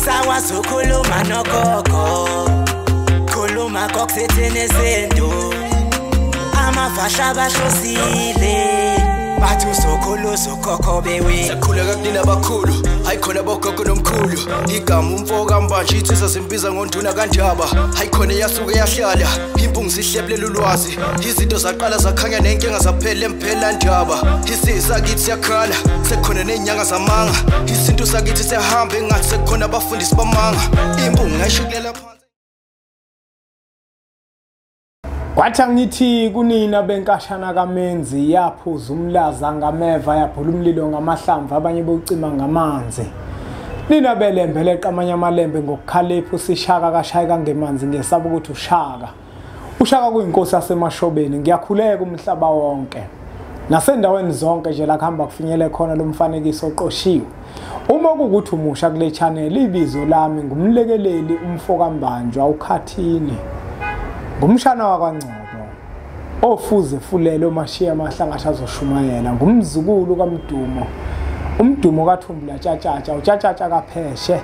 Sakwazi ukukhuluma nogogo, khuluma kokusithini isintu. Amafasha bahlosile, bathi uzokhuluza ukhokho bewe. Sakhuleka kunina abakhulu, hayi khona bogogo nomkhulu. Igama umfo kaMbanje insizwa zimbiza ngonduna kaNdaba. Hayi khona yasuke yahlala, impungu zihlebulela ulwazi. Izinto zaqala zakhanya nenkinga zaphela emphela ndaba. Isizwe sakithi siyakhala, sekukhona nezinyanga zamanga. Isintu sakithi siyahamba engathi sekukhona abafundisi bamanga. Impungu ngayishukulela phansi. Kwathi angithi kunina benkashana kaMenzi, yaphuza umlaza ngameva, yaphula umlilo ngamahlamvu, abanye bocima ngamanzi. Nina belembe leqa amanye amalembe ngokukhalipha, usishaka kashayeka ngemanzi, ngesaba ukuthi ushaka. Ushaka kuyinkosi yasemashobeni. Ngiyakhuleka umhlaba wonke nasendaweni zonke nje la kuhamba kufinyele khona lo mfanekiso oqoshiwe. Uma kuwukuthi umusha kule channel, ibizo lami ngumlekeleli umfo kaMbanjwa uKhathini, ngumshana wakwaNgcobo ofuze fulele omashiya amahlangasha azoshumayela, ngumzukulu kaMdumo, uMdumo kaThumbula Tshatshatsha, uTshatshatsha kaPheshe,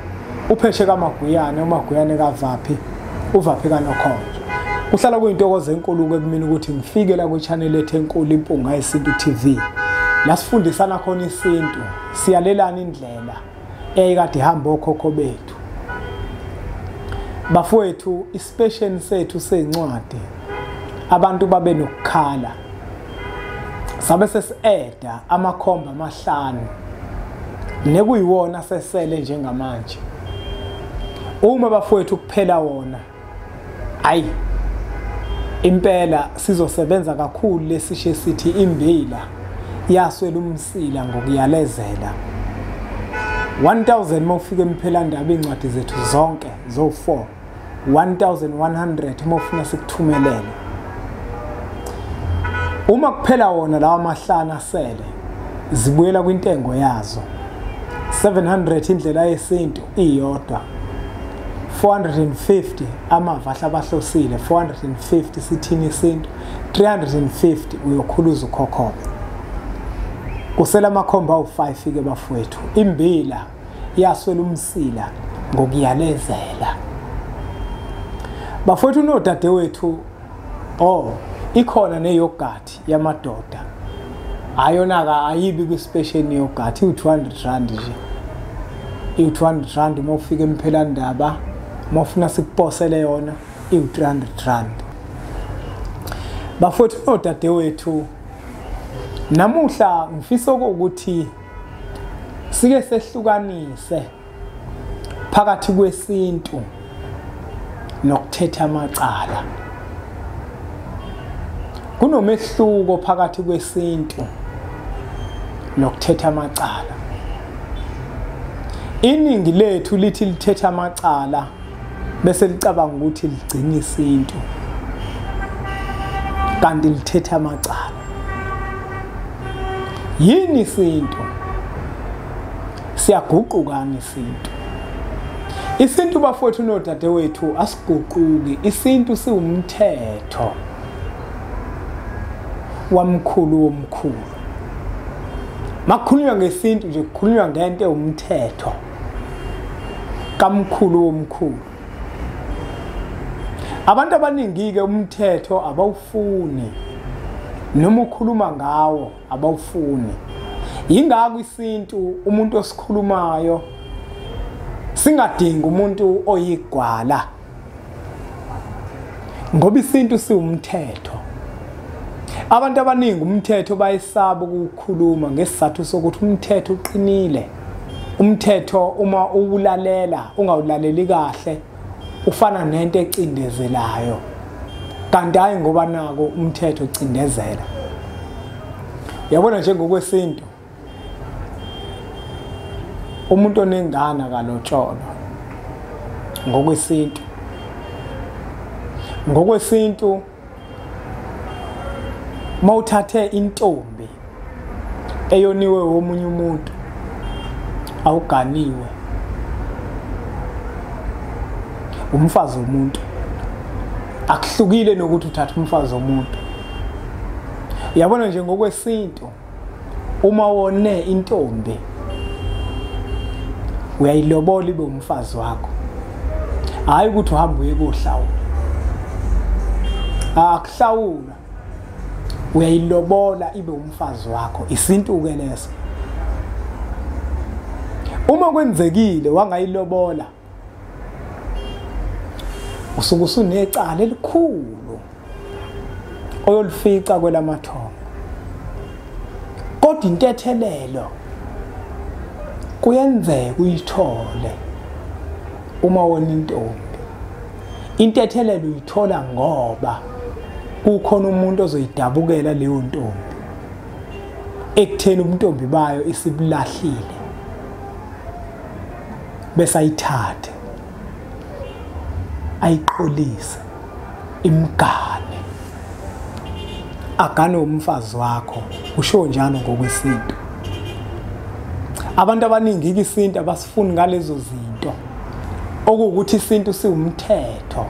uPheshe kaMaguyane, uMaguyane kaVaphi, uVaphi kaNokhonjo. Kuhlala kuyintokozo enkulu-ke kumina ukuthi ngifike la kwi-channel ethu enkulu Impunga Yesintu TV, la sifundisana khona isintu, siyalelana indlela eyayikade ihamba okhokho bethu. Bafowethu, isipesheni sethu sencwadi abantu babe nokukhala, sabe sesi-eda amakhomba amahlanu nekuyiwona sesele njengamanje. Uma bafowethu kuphela wona, ayi impela sizosebenza kakhulu lesishe sithi imbila yaswela umsila ngokuyalezela. 1000 mawufika emphelandaba incwadi zethu zonke zo4, 1100 uma ufuna sikuthumelele. Uma kuphela wona lawa amahlanu asele, zibuyela kwintengo yazo. 700 indlela yesintu iyodwa, 450 amavahla abahlosile, 450 sithini isintu, 350 uyokhuluza ukhokho. Kusela amakhomba awu5 ke bafowethu. Imbila yaswela umsila ngokuyalezela. Bafowethu nodadewethu, oh ikhona neyogathi yamadoda. Ayona ka ayibi kwispecial yogathi, u200 rand nje. I200 rand uma ufika emphelandaba, uma ufuna sikuposele yona i300 rand. Bafowethu nodadewethu, namuhla ngifisa ukuthi sike sehlukanise phakathi kwesintu nokuthetha amacala. Kunomehluko phakathi kwesintu nokuthetha amacala. Iningi lethu lithi lithetha amacala bese licabanga ukuthi ligcina isintu, kanti lithetha amacala. Yini isintu? Siyaguqukani isintu? Isintu bafowethu nodadewethu asiguquki. Isintu siwumthetho wamkhulu womkhulu. Makukhulunywa ngesintu nje kukhulunywa ngento ewumthetho kamkhulu womkhulu. Abantu abaningi-ke umthetho abawufuni, noma ukhuluma ngawo abawufuni. Yingakho isintu umuntu osikhulumayo singadingi umuntu oyigwala, ngoba isintu siwumthetho. Abantu abaningi umthetho bayisaba ukukhuluma ngesizathu sokuthi umthetho uqinile. Umthetho uma uwulalela ungawulaleli kahle ufana nento ecindezelayo, kanti hayi ngoba nako umthetho ucindezela. Uyabona nje ngokwesintu, umuntu onengane akalotsholwa ngokwesintu. Ngokwesintu mawuthathe intombi eyoniwe womunye umuntu awuganiwe, umfazi womuntu. Akuhlukile nokuthi uthatha umfazi womuntu. Uyabona nje ngokwesintu, uma wone intombi Uyayilobola ibe umfazi wakho, hayi ukuthi uhambe uye kohlawula. Akuhlawula, uyayilobola ibe umfazi wakho. Isintu ke leso. Uma kwenzekile wangayilobola, usuke usunecala elikhulu oyolifica kwelamathongo. Kodwa intethelelo kuyenzeka uyithole uma wona intombi. Intethelelo uyithola ngoba kukhona umuntu ozoyidabukela leyo ntombi ekutheni ubuntombi bayo isibulahlile, bese ayithathe ayiqolise imgane, agane umfazi wakho. Usho njalo ngokwesintu. Abantu abaningi isintu abasifuni ngalezo zinto, okuwukuthi isintu siwumthetho.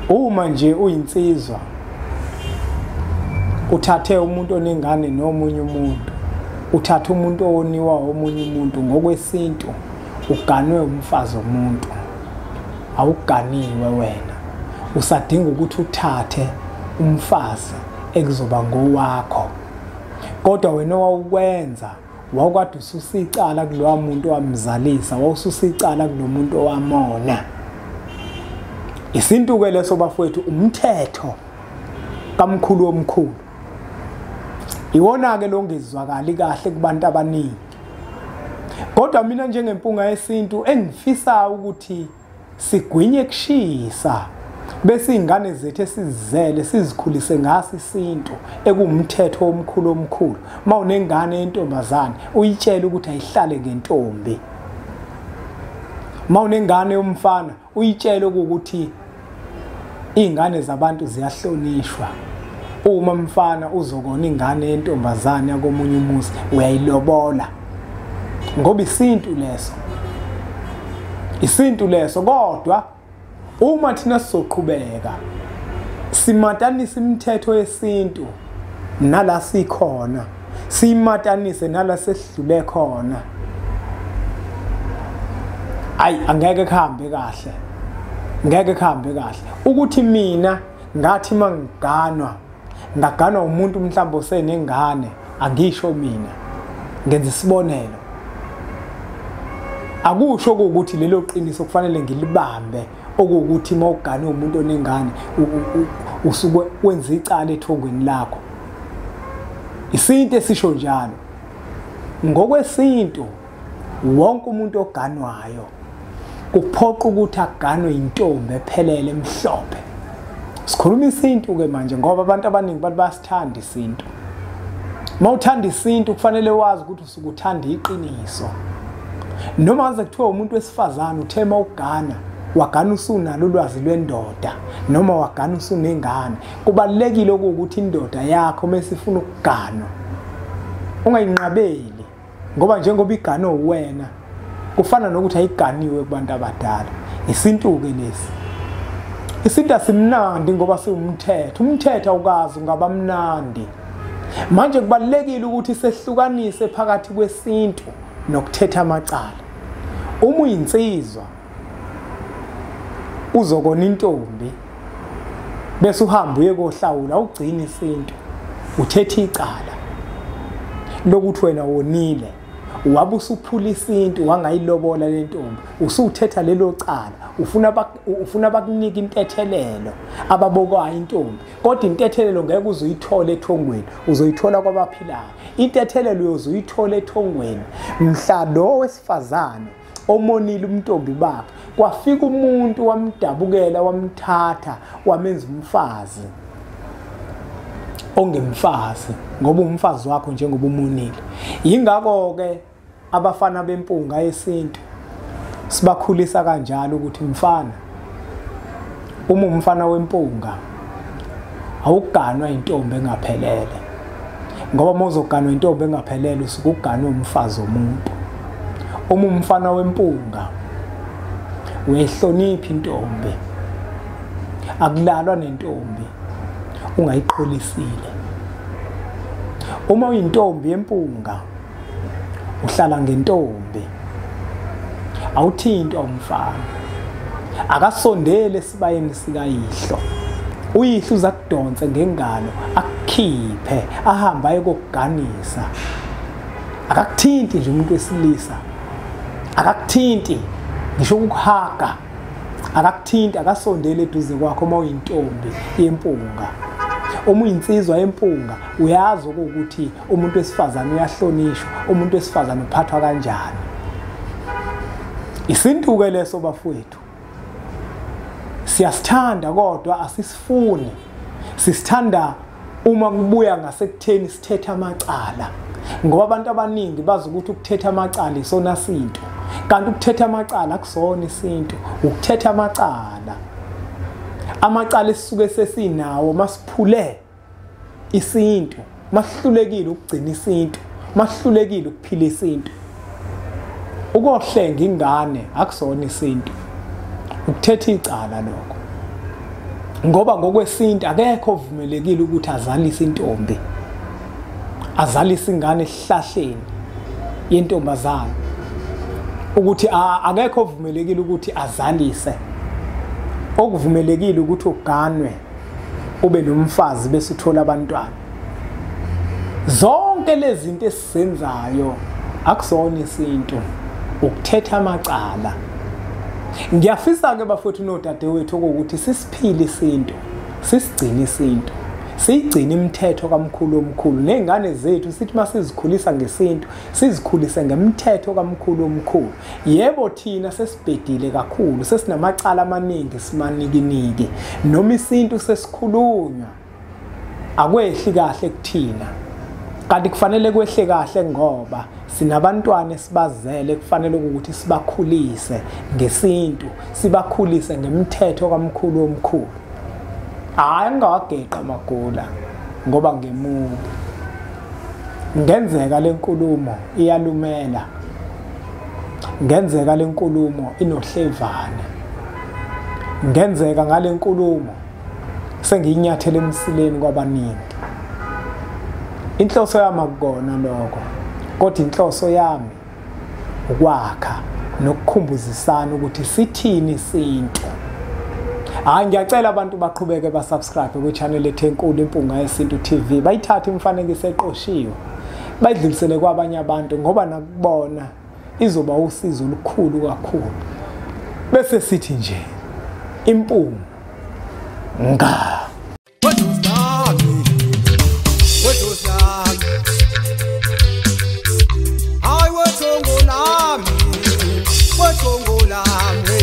Uma nje uyinsizwa uthathe umuntu onengane nomunye umuntu, uthathe umuntu owoniwa omunye umuntu, ngokwesintu uganwe umfazi womuntu, awuganiwe wena. Usadinga ukuthi uthathe umfazi ekuzoba ngowakho, kodwa wena owawukwenza wawukade ususicala kulowa muntu owamzalisa, wawususicala kulo muntu owamona. Isintu ke leso bafowethu, umthetho kamkhulu omkhulu. Iwona ke lo ngezwakali kahle kubantu abaningi. Kodwa mina njengempunga yesintu engifisa ukuthi sigwinye kushisa, bese ingane zethu esizele sizikhulise ngaso isintu ekuwumthetho omkhulu omkhulu. Mawunengane yentombazane uyitshele ukuthi ayihlale ngentombi. Mawunengane yomfana uyitshele ukuthi ingane zabantu ziyahlonishwa. Uma mfana uzokona ingane yentombazane yakomunye umuzi uyayilobola, ngoba isintu leso, isintu leso. Kodwa uma thina sizoqhubeka simatanise imithetho yesintu nala sikhona, simatanise nala sesidlule khona, ayi angeke kuhambe kahle, ngeke kuhambe kahle. Ukuthi mina ngathi mangiganwa, ngaganwa umuntu mhlawumbe osenengane, angisho mina, ngenza isibonelo, akusho ukuthi lelo qiniso kufanele ngilibambe, okuwukuthi mawugane umuntu onengane usuke wenza icala ethongweni lakho. Isintu esisho njalo. Ngokwesintu wonke umuntu oganwayo kuphoqa ukuthi aganwe intombi ephelele emhlophe. Sikhuluma isintu ke manje, ngoba abantu abaningi bathi bayasithanda isintu. Mawuthanda isintu kufanele wazi ukuthi usuke uthanda iqiniso. Noma ngaze kuthiwa umuntu wesifazane uthe mawugana, wagana usunalo ulwazi lwendoda, noma wagana usunengane, kubalulekile ukuthi indoda yakho mesifuna ukuganwa ungayinqabeli, ngoba njengoba igano wena kufana nokuthi ayiganiwe kubantu abadala. Isintu ke lesi. Isintu asimnandi ngoba siwumthetho. Umthetho awukazi ungaba mnandi. Manje kubalulekile ukuthi sehlukanise phakathi kwesintu nokuthetha amacala. Uma uyinsizwa uzokona intombi bese uhamba uye kohlawula, ugcina isintu, uthethe icala lokuthi wena wonile, wabe usuphula isintu wangayilobola le ntombi, usuthetha lelo cala, ufuna bakunike intethelelo ababokayo intombi. Kodwa intethelelo ngeke uzoyithola ethongweni, uzoyithola kwabaphilayo. Intethelelo uyozoyithola ethongweni mhla lo wesifazane omonile umntombi bakhe kwafika umuntu wamdabukela, wamthatha, wamenza umfazi ongemfazi, ngoba umfazi wakho njengoba umonile. Yingakho ke abafana bempunga yesintu sibakhulisa kanjalo ukuthi mfana, uma umfana wempunga awuganwa intombi engaphelele, ngoba uma uzoganwa intombi engaphelele usuke uganwe umfazi womuntu. Uma umfana wempunga uyayihlonipha intombi, akulalwa nentombi ungayiqholisile. Uma uyintombi yempunga uhlala ngentombi, Awuthintwa umfana, akasondele esibayeni sikayihlo. Uyihlo uza kudonse ngengalo akukhiphe ahambe aye kokuganisa. Akakuthinti nje umuntu wesilisa, akakuthinti ngisho ukuhaga, akakuthinti, akasondele eduze kwakho uma uyintombi yempunga. Uma uyinsizwa yempunga uyazi ukuthi umuntu wesifazane uyahlonishwa, umuntu wesifazane uphathwa kanjani. Isintu-ke leso bafowethu, siyasithanda kodwa asisifuni. Sisithanda uma kubuya ngasekutheni sithethe amacala, ngoba abantu abaningi bazi ukuthi ukuthetha amacala isona sintu, kanti ukuthetha amacala akusona isintu. Ukuthetha amacala, amacala esisuke sesinawo masiphule isintu, masihlulekile ukugcina isintu, masihlulekile ukuphila isintu. Ukohlenga ingane akusona isintu, ukuthetha icala lokho, ngoba ngokwesintu akekho ovumelekile ukuthi azalise intombi, azalise ingane esihlahleni yentombazana, ukuthi akekho ovumelekile ukuthi azalise. Okuvumelekile ukuthi uganwe ube nomfazi bese uthola abantwana. Zonke lezi zinto esizenzayo akusona isintu, ukuthetha amacala. Ngiyafisa ke bafowethu nodadewethu ukuthi sisiphile isintu, sisigcine isintu, siyigcine imithetho kamkhulu omkhulu, nezingane zethu sithi masizikhulisa ngesintu, sizikhulise ngemithetho kamkhulu omkhulu. Yebo, thina sesibhedile kakhulu, sesinamacala amaningi, simanikiniki, noma isintu sesikhulunywa akwehli kahle kuthina, kanti kufanele kwehle kahle ngoba sinabantwana esibazele, kufanele ukuthi sibakhulise ngesintu, sibakhulise ngemithetho kamkhulu omkhulu. Hayi, ngingawageqa amagula ngoba ngemubi. Ngenzeka lenkulumo iyalumela, ngenzeka lenkulumo inohlevane, ngenzeka ngale nkulumo sengiyinyathele emsileni kwabaningi. Inhloso yami akukona lokho, kodwa inhloso yami ukwakha nokukhumbuzisana ukuthi sithini isintu. Hayi, ngiyacela abantu baqhubeke basubscribe kwi-channel ethu enkulu Impunga Yesintu TV, bayithathe imifanekiso eqoshiwe bayidlulisele kwabanye abantu, ngoba nakubona izoba usizo olukhulu kakhulu. Bese sithi nje impunga nga. Hayi, wethongo lami, wethongo lami.